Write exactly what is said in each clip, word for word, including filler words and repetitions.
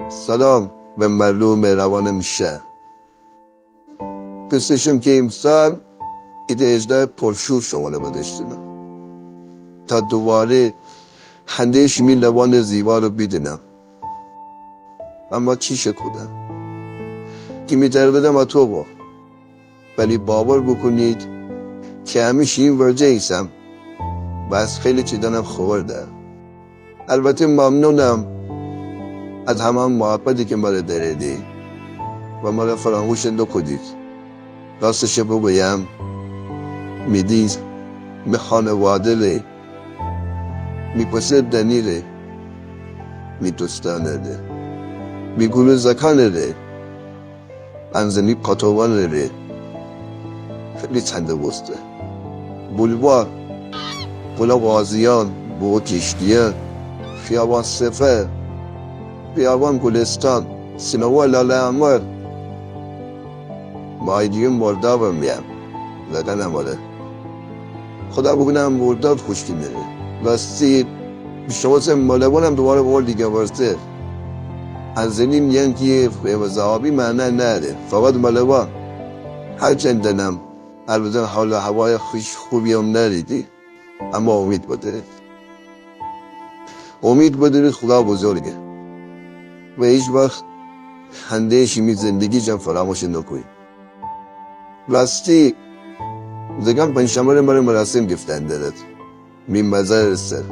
سلام به مردوم مهربان می شهر. دوست داشتم که ایمسال عید هجده پرشور شمره بداشتینم تا دوباره خنده شیمی لبان زیبا رو بیدینم. اما چی شکودم؟ کی می تر بدم اتو با. ولی باور بوکونید که همیشه این ورجه ایسم و از خیلی چیزانم خبر دارم. البته ممنونم از همه محبتی که مره دریدی و مره فراموش نوکودید. راستش بگویم، می دید، می خانواده ره، می پسر دنی ره، می دوستانه ره، می گلو زاکانه ره، انزه می پاتوانه ره خیلی چنده بوسته. بولوار، پل غازیان، بوم کشتیان، خیابان سفر، خیابان گلستان، سینما لاله احمر. مایدیون مردابم میم، زاکانم مره. خدا بوکونه مرداب خوشکی نره. راستی، بیشتاوسه مالوانم دوباره بار دیگه ورسه. انزه نیم یعنی کی فیروز آبی معنا ناره. فقط مالوان. هرچندنم البته حال و هوای خوش خوبی هم ناریدی، اما امید بدارید. امید بدارید خدا بزرگه و هیچ وقت خنده شیمی زندگی جان فراموش نوکونید. راستی، زاکان پنجشنبه ره مره مراسم گیفتن دارد. می مزار سر.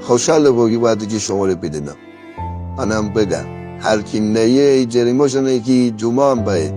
خوشحال بوم کی وقتی کی شمره بیدینم. انم بگم، هر کی نیه، ای جریمه شنه کی جمعه هم بایه.